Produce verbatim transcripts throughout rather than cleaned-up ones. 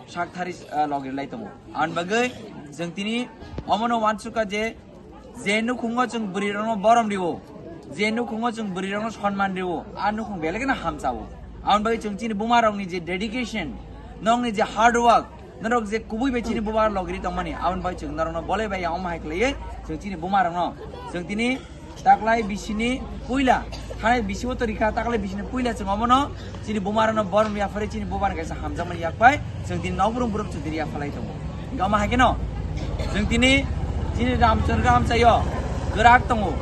Sakthari, ah, logri lai tongo. Ang bagwi chwng tini omono wansukha je, je nukhungo chwng bwrwirokno borom rio, je nukhungo chwng bwrwirokno sonman rio, a nukhung belai kheno hamchao. Ang bagwi chwng chini bumarokni je dedication, nokni je hard work, norok je kubui bai chini buba logri tongmani, aboni bagwi chwng norokno bolai bai omo hai khlaiwi chwng chini bumarokno chwng tini taklai bisini puila, thanai bisi bo to rikha, taklai bisini puila chwng omono chini bumarokno borom yaphari chini bubarok kaisa hamjakmani yakpai chwng tini nokbrung borok chwng tini yaphalai tongo. Hingke omo hai kheno chwng tini chini Ramchandra Amchaio kwrak tongo.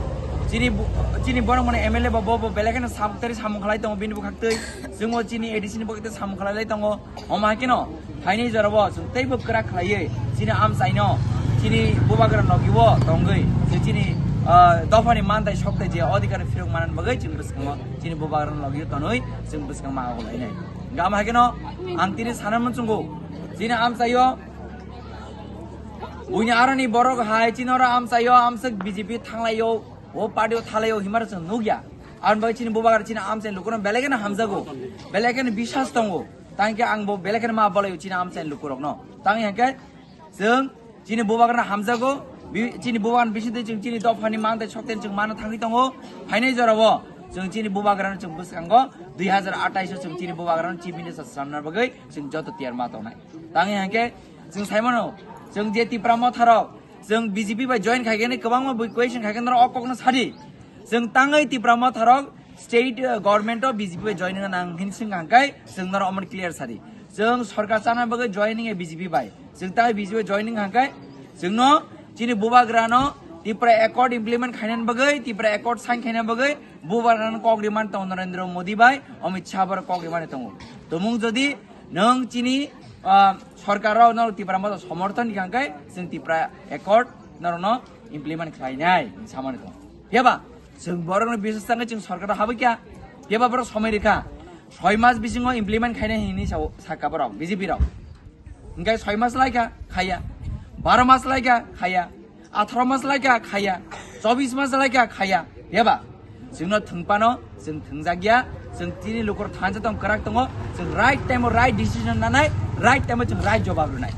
Chini bu-, chini borok mani M L A bo, bo, bo belai kheno samung tari samung khlai tongo bini bwkhaktwi. Chwngbo chini A D C ni bwkhaktwi samung khlai lai tongo. Omo hai kheno phainai jorabo chwng teibo kwrak khlaiwi chini amchaino, chini bubagra nogiwo tongwi, je chini, ah, dophani manthai sokthai je odhikar phirok manani bagwi chini bwskango chini bubagra nogiwo tonwi chwng bwskang ma ogo lainai. Gam hai kheno ang tini sana muchungo chini amchaio buini aroni borok hai chini oro amchaio amswk B J P thanglaio, o party o thalaio himar chwng nukya. Aboni bagwi chini bubagra chini amchaini lukurok belai kheno hamjago, belai kheno bisas tongo. Tangke ang bo belai kheno ma bolaio chini amchaini lukurokno. Tangwi hangke chwng chini bubagrano hamjago, bi-, chini bubagrano bisingtwi chwng chini dophani manthai sokthai chwng mano thangwi tongo. Phainai jorao chwng chini bubagrano chwng bwskango dui hazar atais o chwng chini bubagrano chief minister swnamna bagwi chwng joto tiyar ma tongnai. Tangwi hangke chwng saimano chwng je Tipra Motharok chwng B J P bai join khaikhe kwbangma bui question khaikhe norok o kokno sadi. Chwng tangwi Tipra Motharok state, uh, government o B J P bai joining nang hin sing hangkai chwng norok omon clear sadi. Chwng sorkar chana bagwi joining e B J P bai. Chwng tangwi B J P bai joining hangkai chwngno chini bubagrano Tipra Accord implement khainani bagwi, Tipra Accord sign khainani bagwi bubagrano kok riman tongo Narendra Modi bai, Amit Shah bai kok riman tongo. Tumung jodi nwng chini, ah, sorkar rok no Tipra Motha somorthon di hangkai chwng Tipra Accord norokno implement khlainai samani tongo. Phiya ba chwng borokno biswas tangwi chwng sorkar o habwi kya? Phiya ba borok somoi rikha. Soi mas bisingo implement khainai hinwi sao, sakha borok B J P rok. Hingke soi mas laikha, khaya. Baro mas laikha, khaya. Atharo mas laikha, khaya. Chobis mas laikha, khaya. Phiya ba chwngno thwngphano chwng thwngjakya, chwng chini lukur thansa tong kwrak tongo, chwng right time o right decision nanai, right time o chwng right jobab rwnai.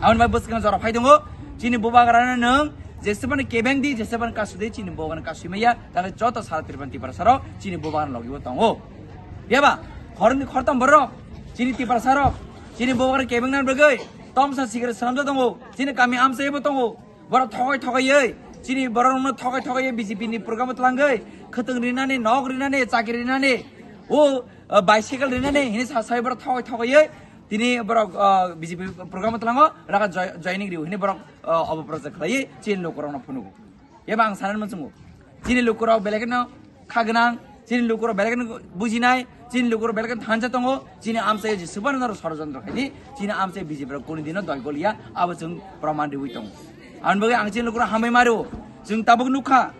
Aboni bai bwskang jora phai tongo, chini bubagrano nwng jesebani kebeng di, jesebani kasudi, chini bubagrano kasui maya, tale joto sara Tripura Tiprasarok chini bubagrano logibo tongo. Phiya ba khorni khortam borok chini Tiprasarok chini bubagrano kebeng nan bagwi tomsa sikre swnamjak tongo, chini kami amchaibo tongo. Borok thokai thokaiwi, chini borokno thokai thokaiwi B J P ni program o tlangwi, khwtwng rinani, nok rinani, chakri rinani, o, uh, bicycle rinani, hini sa sai borok thokai thokaiwi, tini borok, uh, B J P program o tlango, raka joi-, joining riu, hini borok, uh, obo project khlaiwi, chini lukurokno phunugo. Eba ang sanani muchungo. Chini lukurok belai kheno kha gwnang, chini lukurok belai kheno bujinai, chini lukurok belai kheno thansa tongo, chini amchai jesubano norok sorojontro khaidi, chini amchai B J P rok kuni dino doi goliya, abo chwng proman riwi tongo. Aboni bagwi ang chini lukurok hambai mario, chwng tabuk nukha,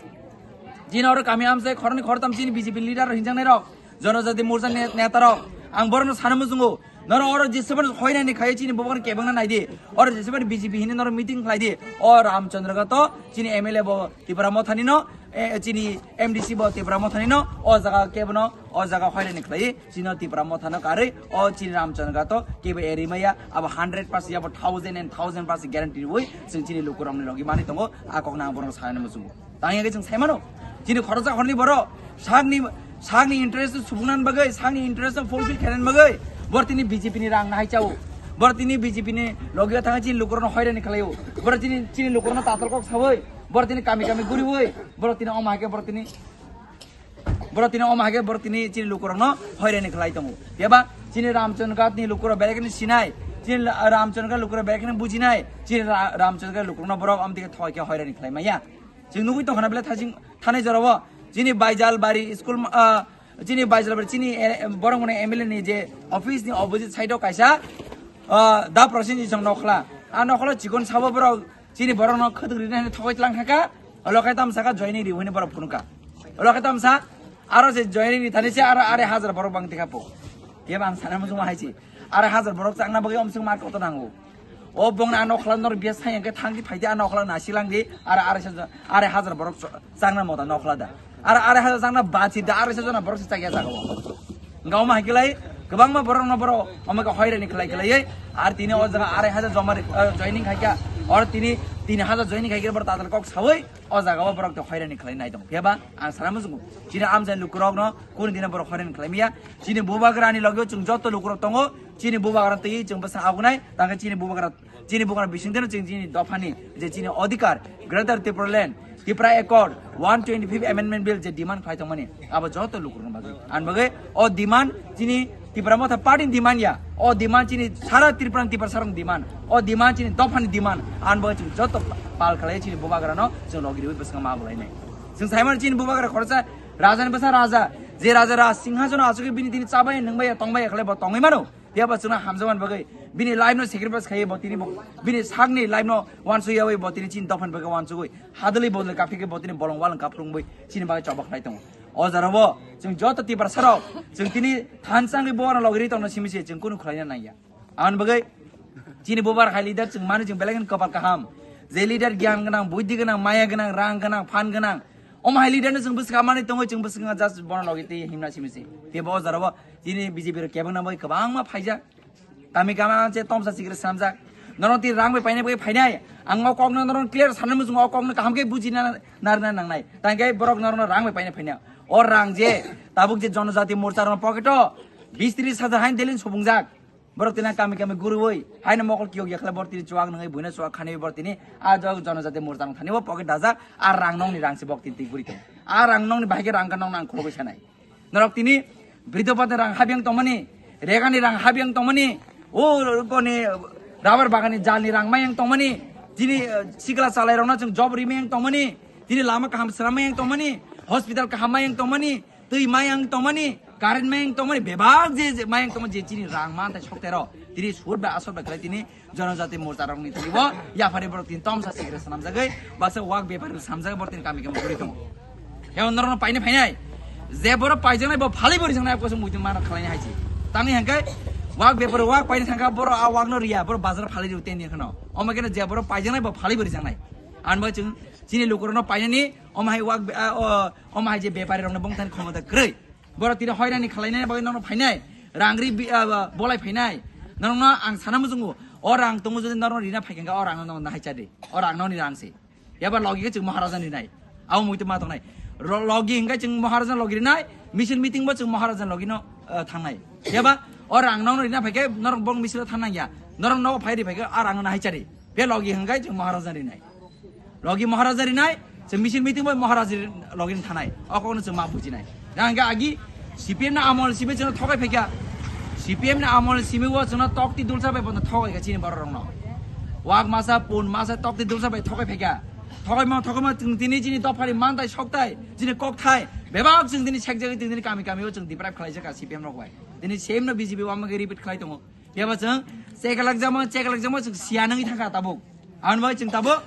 chini oro kami amchai khoroknwi khoroktham chini B J P leader rok hinjaknai rok, Jonojati Morcha ne-, neta rok, ang borokno sana muchungo, Norok oro jesebani hoirani khai chini bubakni kebengna naidi. Oro jesebani B J P hini norok meeting khlaidi. O Ramchandra Ghat to chini M L A bo Tipra Mothani no, eh, chini M D C bo Tipra Mothani no, o jaga kebono, o jaga hoirani khlai chini Tipra Mothano karwi, o chini Ramchandra Ghat to kebo eri maya, abo hundred percent yabo thousand and thousand percent guarantee rwi, chwng chini lukurokni logi mani tongo, a kokno ang borokno sanani muchungo. Tangya khe chwng saimano, chini khoroksa khoroknwi borok sakni, sakni interest subungna bagwi, sakni interest fulfill khaina bagwi, borok tini B J P ni rang nahai chao, borok tini B J P ni logi thangwi chini lukurokno hoirani khlaio, borok chini, chini lukurokno tatal kok sawi, borok tini kami kami guriwi, borok tini omo hai khe borok tini, borok tini omo hai khe borok tini chini lukurokno hoirani khlai tongo. Phiya ba chini Ramchandra Ghat ni lukurok belai kheno sinai, chini la-, Ramchandra Ghat lukurok belai kheno bujinai, chini Ra-, Ramchandra Ghat lukurokno borok amtwi khe thoi khe hoirani khlai maya. Chwng nugwi tongkha na belai thasing thanai jorao. Chini Baijalbari school, ah, chini Baijalbari chini, eh, borok mwnai M L A ni je office ni opposite side o kaisa, ah, da Prosenjit song nokhla. A nokhla chikon sabo borok chini borok no khwtwk rini hwnwi thogwi tlang thangkha. Olo khai tamsa kha joining ri hwnwi borok phunukha. Olo khai tamsa aro se joining ri thani se aro arai hajar borok bang tikha po. Khe bang sana muchung hai si. Arai hajar borok changna bagwi omswk market o nango. O bongni ano khwlai norok biya sai hwnkhe thangdi phaidi ano khwlai nasi langdi, aro arai sa, arai hajar borok changna mota nokhla da. Aro arai hajar changna bachi da, arai sa jona borok se chakya jaga o. Hwnkhe omo hai khe lai Kwbangma borok no borok omo khe hoirani khlai khlaiwi, ar tini o jaga arai hajar joma ri-, ah, joining khaikha, or tini tin hajar joining khaikha borok tatal kok sawi o jaga o borok to hoirani khlai nai tong. Phiya ba ang sana muchungo chini amjani lukurok no kunu dina borok hoirani khlai miya. Chini bubagra ni logi o chwng joto lukurok tongo, chini bubagra twi chwng bwsa agunai, tangkhe chini bubagra Chini bubagra bising teno chini, chini dophani je chini odhikar, Greater Tipraland, Tipra Accord, one twenty-fifth Amendment Bill je demand khlai tongmani, abo joto lukurokni bagwi. Ani bagwi o demand chini Tipra Motha Party ni demand ya, o demand chini sara Tripura ni Tiprasa rokni demand, o demand chini dophani demand, ani bagwi chwng joto pal khlai chini bubagrano chwng logi riwi bwskango ma bwlainai. Chwng saimano chini bubagra khoroksa rajani bwsa raja, je raja raj singhasono achugwi bini tini chabai nwngbaiya tongbaiya khlai bo tongwi mano. Phiya ba chwngno hamjakmani bagwi bini life no sacrifice khaiwi bo tini bo, bini sakni life no uansukyawi bo tini chini dophani bagwi uansugwi hadwlwi bodolwi kaphikhe bo tini bolong walong kaphwrwngwi chini bagwi choba khlai tongo. O jora bo chwng joto Tiprasa rok chwng tini thansangwi bo oro logiri tongno simi se chwng kunu khlaina nangya. Aboni bagwi chini bubar hai leader chwng mani chwng belai kheno kwpal kaham. Je leader gyan gwnang, buddhi gwnang, maya gwnang, rang gwnang, phan gwnang, omo hai leader no chwng bwswk manwi tongwi chwng bwswk just bono logi twi himna simi se. Phiya bo o jora bo Chini B J P rok kebengna bagwi kwbangma phaijak. Kami kami ang che tomsa sikre samjak. Norok tini rang bai paina bagwi phainai. Ang o kokno norok clear sanani muchungo o kokno kaham khe buji na, narwkna nangnai. Tangkhe borok norokno rang bai paina phainai. O rang je tabuk je Jonojati Morcha rokno pocket o bis tris hajar hain delin subungjak. Borok tini kami kami gurui haino mokol kiyok yakhle borok tini chuak nangwi buino chuak khani borok tini a jok Jonojati Morcha rok thani o pocket dajak. A rang nokni rang se bok tini twi guri tong. A rang nokni bahai khe rang ka nokno ang khulogwi sanai. Norok tini Bridho Bhata rang habiyang tongmani, Rega ni rang habiyang tongmani, o koni rubber bagan ni jal ni rang mayang tongmani, tini, eh, sikla chalai rokno chwng job ri mayang tongmani, tini lama kaham swnam mayang tongmani, hospital kaham mayang tongmani, twi mayang tongmani, current mayang tongmani, bebak je, je mayang tongmani je chini rang man tai sok tero, tini sur bai asor bai khlai tini Jonojati Morcha rokni thani bo yaphari borok tin tomsa sikre swnamjagwi baksa wak bepari samjagwi borok tin kami kami guri tongo. Ebo norokno paina phainai. Je borok paijaknai bo phalwi bo rijaknai, kosong muitung mana khlaina haisi. Tangwi hangkai wak bepari wak paina thangkha borok a wakno riya, borok bazar phalwi riyo teni kheno. Omo khe je borok paijaknai bo phalwi bo rijaknai. Ani bagwi chwng chini lukurokno painani omo hai wak be-, a, o, omo hai je bepari rokno bongthani khomota kwrwi. Borok tini hoirani khwlainani bagwi norok phainai, rang ri bi-, ah, bolai phainai. Norokno ang sana muchungo, o rang tongo jodi norokno rina phaikha khe o rangno norok nahai chadi. O rang nokni rang se. Yabar logi khe chwng Maharaja ni rinai. Abo muitu ma tongnai. Ro-, logi hingkhe chwng Maharaja logi rinai, misil meeting bo chwng Maharaja logi no, ah, thangnai. Yaba o rang nokno rina phaikhe norok bong misil o thang nangya. Norok nogo phai ri phaikhe a rang no nahai chadi. Be logi hingkhe chwng Maharaja rinai. Logi Maharaja rinai, se misil meeting bai Maharaja logi thanai. O kokno chwng ma bujinai. Yang hingkhe agi C P M na amol simi chwngno thokai phaikha. C P M na amol simi o chwngno tokti dulsa bai bono thokai kha chini borok rokno. Wak masa, pun masa tokti dulsa bai thokai phaikha. Thokai ma, thokai ma chwng tini chini dophari mantai soktai, chini kokthai. Bebak chwng tini sekjagwi tini kami kami o chwng deprive khlaijak kha C P M rok bai. Tini same no B J P o amage repeat khlai tongo. Phiya ba chwng chekalak jamo, chekalak jamo chwng siya nangwi thangkha tabuk. Aboni bagwi chwng tabuk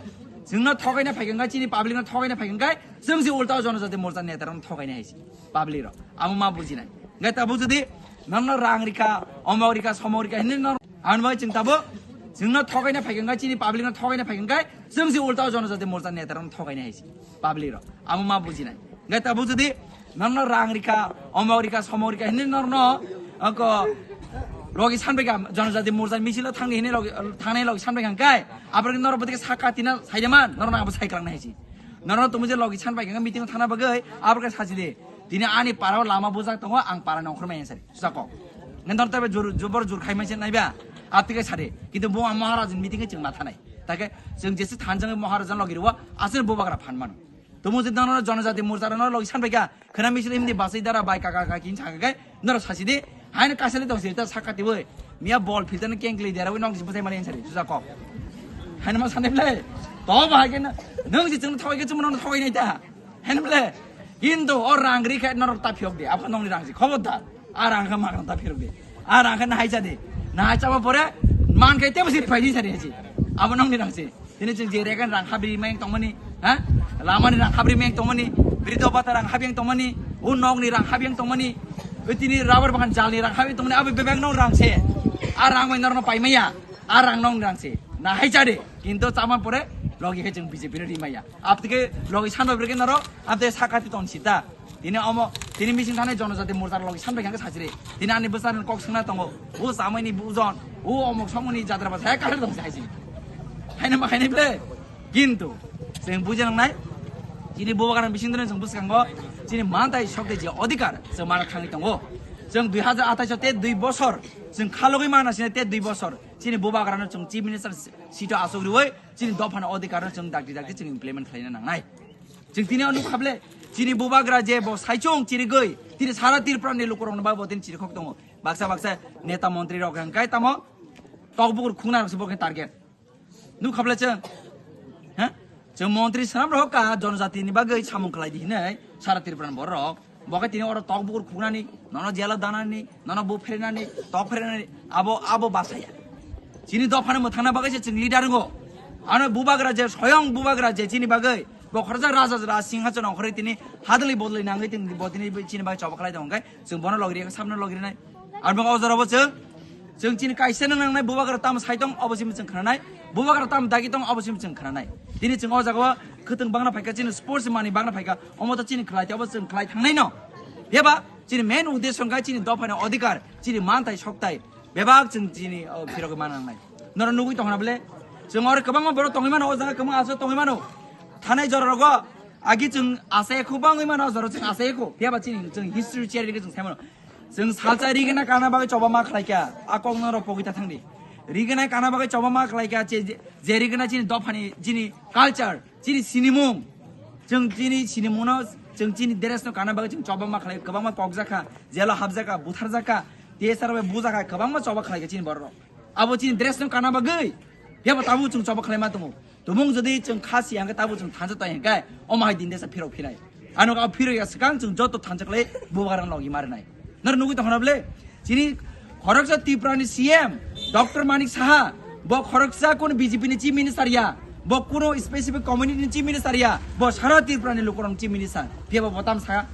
chwngno thokaina phaikha khe, chini public no thokaina phaikha khe, chwng si ulta o Jonojati Morcha neta rokno thokaina hai si public rok. Amo ma bujinai. Hingkhe tabuk jodi norokno rang rikha, omok rikha, somok rikha hinwi norok, aboni bagwi chwng tabuk chwngno thokaina phaikha khe, chini public no thokaina phaikha khe, chwng si ulta o Jonojati Morcha neta rokno thokaina hai si public rok. Amo ma bujinai. Hingkhe tabuk jodi norokno rang rikha, omok rikha, somok rikha hinwi norokno, ako, logi sanbaikha, Jonojati Morcha misil o thangdi hinwi logi, thangnai logi sanbaikha hingkhe, aborok norok bwtwi khe sak katina saide man, norokno abo sai kwlangnai hai si. Norokno tumui je logi sanbaikha hingkhe meeting o thangna bagwi, aborok khe sachidi. Tini ani para o lama bujak tongo, ang para ni ongkhormai yang sari, susa kok. Hingkhe norok tei jur, jubor jur khai manse naiba, abtwi khe sadi. Kintu bo ang Maharaj ni meeting khe chwng ma thanai. Takhe chwng jesa thanjak Maharaj ni logi rwo, aswk bubagra phan mano. Tumung je nono Jonojati Morcha no logi sanbaikha, khwna misil himdi basai dara bai kaka kaki hinwi sakha khe, norok sachidi, haino kaisali tongsi ta sakha tiwi, miya bol filter no kengkli dera wi nok jibwtai mali hinsari, susa kok. Haino ma sanai ble, to bahai khe na, nwng je chwngno thokai khe chwngno thokai nai ta, haino ble, kintu o rang ri khe norok ta phiyok di, abo nokni rang si, khobor da, a rang khe magrang ta phiyok di, a rang khe nahai cha di, nahai chama pore, man khe tebo siri phai di sari hasi, abo nokni rang si. Tini chwng je rega ni rang habri mayang tongmani, ha? Lama ni rang habri mayang tongmani, Bridho Bhata rang habiyang tongmani, o nok ni rang habiyang tongmani, o tini rubber bagan jal ni rang habiyang tongmani, abo bebak nok rang se. A rang bai norok no pai maya, a rang nok ni rang se. Nahai cha de, kintu chama pore Logi khe chwng B J P no rimaya. Abtike logi sanbai bwrwkhe norok, abte sakati ton sita. Tini omo, tini meeting thanai jonojati morcha logi sanbai khe sajri. Tini ani bwsarni kok swngna tongo. O chamaini bujon, o omok somoni jatra basa, hai kahar tong sajri. Haino ma haino ble. Kintu, chwng bujinangnai, chini bubagrani bisingtwi chwng bwskango, chini mantai sokte je odhikar, chwng mana thangwi tongo. Chwng dui hazar athais o te dui bosor, chwng khalogwi mana sine te dui bosor, chini bubagrano chwng Chief Minister seat o aswk rwui, chini dophani odhikarno chwng dakti dakti chwng implement khlaina nangnai. Chwng tini o nukha ble, chini bubagra je bo saichung chirigwi, tini sara Tripura ni lukurokno ba bo tini chirikhok tongo. Baksa baksa neta montri rok hwnkhe tamo tokbukur khungna rok se bo khe target. Nukha ble chwng, ha? Chwng montri swnam rok ka jonojati ni bagwi samung khlai di hinwi sara Tripura ni borok. Bo khe tini oro tokbukur khungnani, nono jela danani, nono bu phrenani, tok phrenani, abo, abo basaya. Chini dophani mwthangna bagwi se chwng leader wngo. Ano bubagra je, soyong bubagra je chini bagwi, bo khoroksa raja, raja singhason ongkhorwi tini hadwlwi bodolwi nangwi tini bo tini chini bagwi choba khlai tongo khe, chwng bono logri, samno logrinai. Ar bo o jorabo chwng, chwng chini kaisa nang nangnai bubagra tamo sai tong, obo simi chwng khnanai. Bubagra tamo dagi tong, obo simi chwng khnanai. Tini chwng o jagao khwtwng bangna phaikha, chini sports mani bangna phaikha, omo to chini khlai tei obo chwng khlai thangnai no. Beba chini main uddesho wngkha chini dophani odhikar, chini mantai soktai. Bebak chwng chini o phirogwi mana nangnai. Noro nugwi tongna bole. Chwng oro kwbangma borok tongwi mano, o jaga kwbangma aswk tongwi mano. Thanai jora rogo agi chwng asai khu bangwi mano, jora chwng asai khu. Beba chini chwng history chair ri chwng sai mano. Chwng salsa rigena kana bagwi choba ma khlaikha, a kok norok pogwi ta thangdi. Rigena kana bagwi choba ma khlaikha, che, je rigena chini dophani, chini culture, chini sinimung. Chwng chini sinimungno, chwng chini dress no kana bagwi chwng choba ma khlai, kwbangma kokjakha, jelo hapjakha, butharjakha, T S R bai bujakha, kwbangma choba khlaikha chini borok. Abo chini dress no kana bagwi, phiya bo tabuk chwng choba khlai ma tongo. Tumung jodi chwng kha si hangkhe tabuk chwng thansa tong hangkhe, omo hai din desa phirok phinai. Ano ka phirok ya swkang chwng joto thansa khlai bubagrang logi marinai. Nor nugwi tongkhana bole? Chini khoroksa Tripura ni C M, Doctor Manik Saha, bo khoroksa kuno B J P ni Chief Minister ya, bo kuno specific community ni Chief Minister ya, bo sara Tripura ni lukurok ni Chief Minister. Phiya bo botam saka.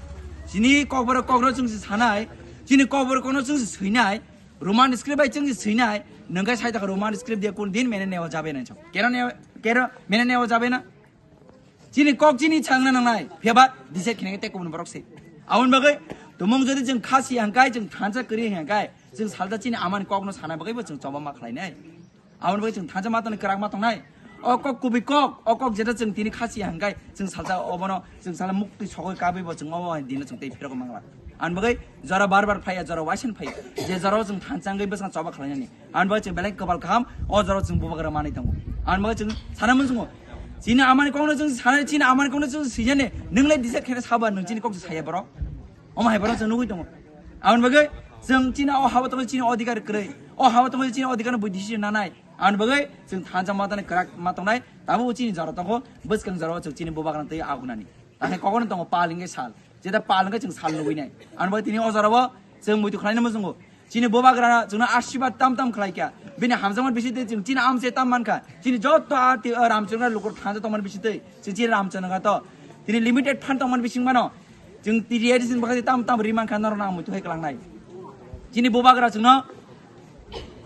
Chini kokborok kokno chwng si sanai, chini kokborok kokno chwng si swinai, Roman script bai chwng si swinai, nungkai sai taka Roman script dia kun din mene newa jabe nai chok. Kero ne, kero mene newa jabe na? Chini kok chini changna nangnai, phiya ba decide khinai tei kubun borok se. Aboni bagwi tumung jodi chwng kha si hangkai, chwng thansa kwrwi hangkai, chwng salta chini amani kokno sana bagwi bo chwng choba ma khlainai. Aboni bagwi chwng thansa ma tongnai, kwrak ma tongnai. O kok kubui kok, o kok jeta chwng tini kha si hangkai, chwng salta obono, chwng sala muktwi sogwi kabwi bo chwng obo dino chwng tei phirok mangla. Aboni bagwi jora bar bar phaiya, jora waisen phaiya. Je jora o chwng thansa wngwi bwsang choba khlainani. Aboni bagwi chwng belai kwbal kaham, o jora o chwng bubagra manwi tongo. Aboni bagwi chwng sana munsukgo. Chini amani kokno chwng sana, chini amani kokno chwng swijani, nwng lai decide khaina sabo, nwng chini kok chwng saya borok. Omo hai borok chwng nugwi tongo. Aboni bagwi chwng chini o habo tongo chini odhikar kwrwi. O habo tongo chini odhikar no bui decision nanai. Aboni bagwi chwng thansa matani kwrak ma tongnai. Tabuk chini jora tongo, bwskang jora o chwng chini bubagra twi agunani. Takhai kokno tongo pal hingke sal. Jeta pal hingke chwng sal nugwi nai. Aboni bagwi tini o jora o chwng muitu khlaina muchungo. Chini bubagrano chwngno asirwad tam tam khlai kha. Bini hamjakma bisingtwi chwng chini amchai tam man kha. Chini joto a ti, a Ramchandra lukur thangja tongmani bisingtwi chwng chini Ramchandra to. Tini limited fund tongmani bising mano. Chwng T D I D C ni bwkhak tam tam ri man kha norokno ang muitu hai kwlangnai. Chini bubagra chwngno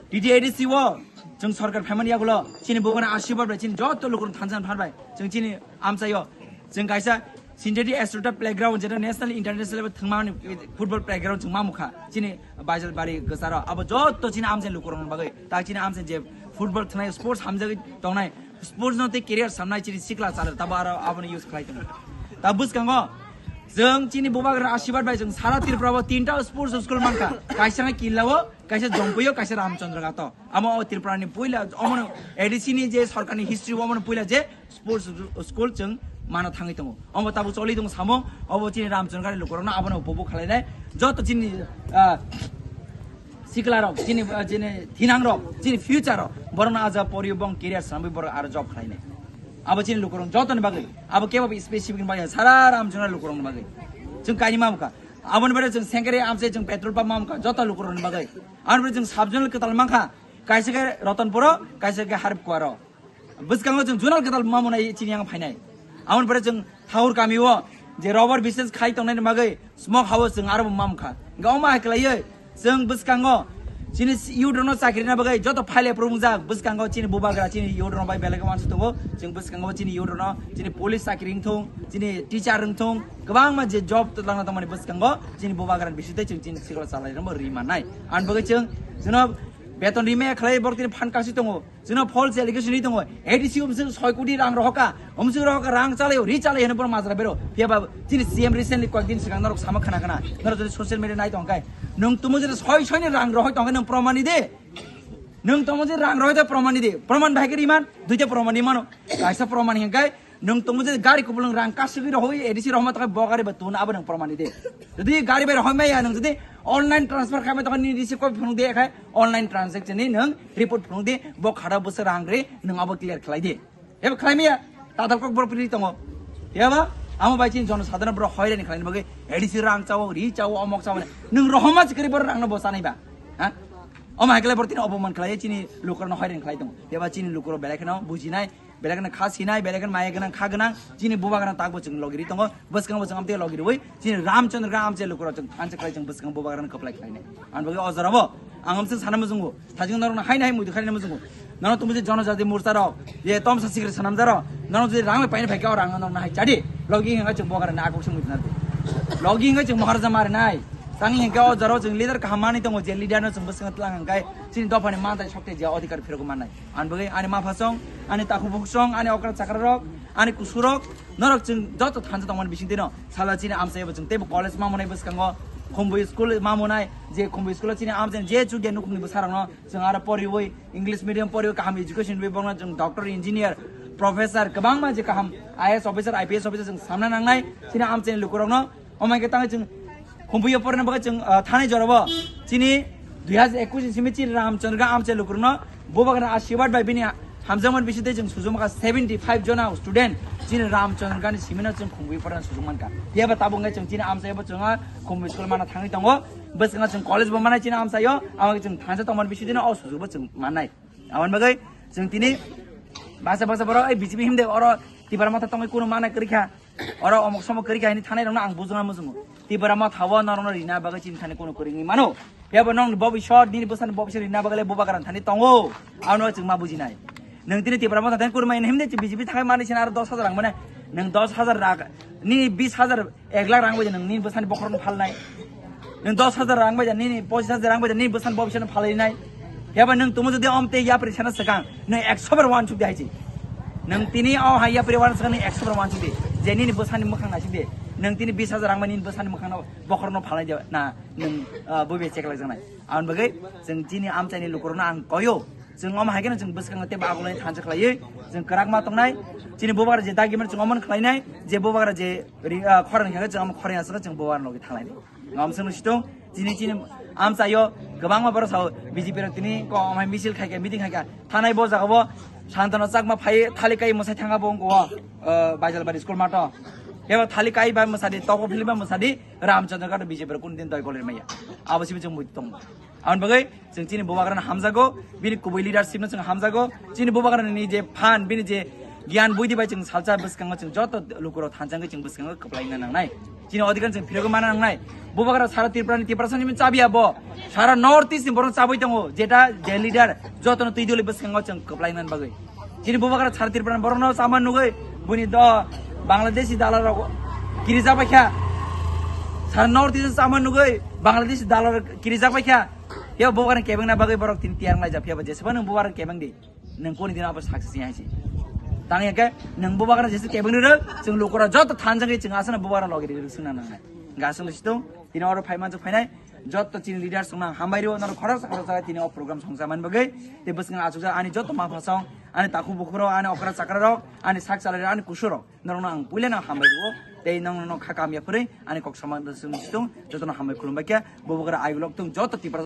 T D I D C o chwng sorkar phaimani yagulo chini bubagrano asirwad bai chini joto lukurok thangja pharbai. Chwng chini amchaio chwng kaisa synthetic astroturf playground, jeta national international level thwngmani football playground chwng mamukha chini Baijalbari gwsaro. Abo joto chini amchaini lukurokni bagwi, tak chini amchaini je football thwngnai, sports hamjagwi tongnai, sports no tei career samnai chini sikla chalo, tabo aro abono use khlai tongo. Ta bwskango chwng chini bubagrani asirwad bai chwng sara Tripura o tinta sports school mankha, kaisa khe Killa o, kaisa Jompui o, kaisa Ramchandra Ghat o. Amo o Tripura ni puila, omono A D C ni je sorkar ni history o, omono puila je sports school chwng mano thangwi tongo. Omo tabuk choli tongo samung, obo chini Ramchandra Ghat ni lukurokno abono upobhog khlainai. Joto chini, ah, sikla rok, chini, ah, chini thinang rok, chini future rok, borokno aja poriyo bong career samwi borok aro job khlainai. Abo chini lukurok jotoni bagwi, abo kebo specific ni bagwi, sara Ramchandra lukurokni bagwi. Chwng kaini mamukha. Aboni bagwi chwng sengkere amchai chwng petrol pump mamukha, joto lukurokni bagwi. Aboni bagwi chwng sub-zonal kwtal mankha, kaisa khe Ratanpuro, kaisa khe Haripkuaro. Bwskango chwng zonal kwtal mamunai chini yang phainai. Aboni pore chwng Thakur kamio je rubber business khai tongnai ni bagwi smoke house chwng aro bo mamkha. Hingke omo hai kwlaiwi chwng bwskango Chini youth rokno chakri na bagwi joto file approve wngjak, bwskango chini bubagra chini youth rok bai belai khe uansuk tongo. Chwng bwskango chini youth rokno chini police chakri wngthung, chini teacher wngthung, kwbangma je job twlangna tongmani bwskango chini bubagra bisingtwi chwng chini sikla chalai rokbo ri mannai. Ani bagwi chwng chwngno beton rimaya khlai borok tini phan kasi tongo. Chwngno false allegation ri tongo. A D C umswk soi koti rang rohoka. Umswk rohoka rang chalai, ri chalai hwnwi borok majra bero. Phiya ba chini C M recently koyek din swkang norok sama khna khna. Norok jodi social media nai tong khe. Nwng tumo jodi soi soi ni rang rohoi tong khe nwng proman di de. Nwng tumo jodi rang rohoi tong proman di de. Proman bahai khe ri man, duita proman ri mano. Kaisa proman hingkai. Nwng tongmo je gari kubulung rang kasugwi rohoi A D C rohoma takai bo gari ba tun abo nwng proman di de. Jodi gari bai rohoi maya nwng jodi online transfer khaima takai ni receive copy phunuk de khai online transaction ni nwng report phunuk de bo khada bwswk rang ri nwng abo clear khlai de. Ebo khlai maya tadal kok borok piri tongo. Eba amo bai chini jono sadhana borok hoirani khlai bagwi A D C rang chawo ri chawo omok chawo nwng rohoma chikri borok rang no bo chanai ba. Ha? Omo hai khlai borok tini oboman khlai chini lukurok no hoirani khlai tongo. Eba chini lukurok belai kheno bujinai. Belai kheno kha sinai, belai kheno maya gwnang, kha gwnang, chini bubagra tak bo chwng logi ri tongo, bwskango bo chwng amtwi logi rwi, chini Ramchandra Gam amchai lukurok chwng thansa khlai chwng bwskango bubagra no kwplai khlainai. Ani bagwi o jora bo ang amswk sana muchungo, thajing norok no haino hai muitu khaina muchungo. Nono tumo je jonojati morcha rok, je tomsa sikri sanamjaro, nono je rang bai paina phaikha o rang norok no hai chadi, logi hinga chwng bubagra no akuk se muitu nardi. Logi hinga chwng Maharaja marinai. Tang hinga o jora chwng leader kaham mani tongo, je leader no chwng bwskango tlang hingkai, chini dophani mantai sokte je odhikar phirok mannai. Ani bagwi ani maphasong, ani takhuk bukhusong, ani okra chakrarok, ani kusurok, norok chwng joto thansa tongmani bisingtwino. Sala chini amsai bo chwng teibo college mamonai bwskango, Khumbui school mamonai, je Khumbui school chini amsai je chukya nukhungni bwsarokno chwng aro poriwi, English medium poriwi, kaham education rwi bongno chwng doctor, engineer, professor, kwbangma je kaham I A S officer, I P S officer chwng samna nangnai, chini amchaini lukurokno. Omo hai khe tangwi chwng Khumbuio porna bagwi chwng, ah, thanai jorabo chini dui hajar ekush ni simi chini Ramchandra Gam amchai lukurokno bubagra ashirwad bai bini hamjakmani bisingtwi chwng sujukmankha seventy five jona student chini Ramchandra Gam ni simino chwng Khumbuio porna sujukmankha. Phiya ba tabuk wngkhe chwng chini amchaio bo chwng Khumbui school mana thangwi tongo. Bwskango chwng college bo manai chini amchaio, amo chwng thansa tongmani bisingtwino o sujukbo chwng mannai. Aboni bagwi chwng tini baksa baksa borok ei B J P himde oro Tipra Motha tongwi kunu mana kwrwi kha. Oro omok somok kwrwi kha hini thanai rokno ang bujuna muchungo. Tipra Motha o norokno rina bagwi chini thani kunu kwrwi wngwi mano. Phiya bo nokni bobisot nini bwsani bobisot rina bagwi le bubagra thani tongo. Abono chwng ma bujinai. Nwng tini Tipra Motha thani kunu mai himde B J P thangai mani sina aro dos hajar rang mane. Nwng dos hajar rang, nini bis hajar ek lakh rang bai nwng nini bwsani bokhorokno phalnai. Nwng dos hajar rang bai nini pochis hajar rang bai nini bwsani bobisano phalnai. Phiya ba nwng tumo jodi omte yapri sana swkang, nwng ekso bar uansuk di hai si. Nwng tini o hai yapri uansuk swkang nwng ekso bar uansuk di. Je nini bwsani mwkhang naisik di. Nwng tini bis hajar rang bai nini bwsani mwkhangno bokhorokno phalnai de na nwng, ah, bo be cheklak jaknai. Aboni bagwi chwng chini amchaini lukurokno ang koyo. Chwng omo hai kheno chwng bwskango teibo agulani thansa khlaiwi chwng kwrak ma tongnai. Chini bubagra je dagimani chwng omono khlainai, je bubagra je ri-, ah, khorang khe chwng omo khorang aswk chwng bubagra logi thanglai. Ngam sung sitong chini chini amchaio kwbangma borok sao B J P rok tini ko omo hai misil khai kha, meeting khai kha. Thanai bo jaga bo Santana Chakma phai thali kai mwsai thanga bo wngko, ah, Baijalbari school mato. Kebo thali kai ba mwsadi, toko phili ba mwsadi, Ramchandra Ghat B J P rok kun din doi golir maya. Abo simi chwng mui tong. Aboni bagwi chwng chini bubagrano hamjago, bini kubui leadership no chwng hamjago, chini bubagrani je phan, bini je giyan buidi bai chwng salsa bwskango chwng joto lukurok thansa wngwi chwng bwskango kwplaina nangnai. Chini odhikar chwng phirogwi mana nangnai. Bubagra sara Tripura ni Tiprasa ni chabiya bo. Sara North East ni borok chabwi tongo, jeta je leader jotono twi doli bwskango chwng kwplaina bagwi. Chini bubagra sara Tripura borokno sama nugwi, buni do Bangladeshi dalarok kirijak bai kha. Sara North East sama nugwi Bangladeshi dalarok kirijak bai kha. Yo bubagra kebengna bagwi borok tini tiyar lai japhiya ba jeseba nung bubagra kebeng di. Nung koni din abo success ya si. Tang ya ke nung bubagra jesu kebeng ri rok, chwng lukura joto thanjang ri chwng asana bubagra logi ri rok sungna nangnai. Gasung situng tini oro phai manjak phainai. Joto chini leaders wngna hambai rio, noro khoroksa khoroksa tini o program songsa man bagwi. Tei bwskango achukjak ani joto mapha song, ani takhuk bukhuk rok, ani okra chakra rok, ani sak chalai rok, ani kusur rok. Norokno ang puilano hambai rio. Tei nongno kha kamya phwrwi ani kok sama situng jotono hambai khulumbai khe. Bubagra ayuk lok tung joto Tipra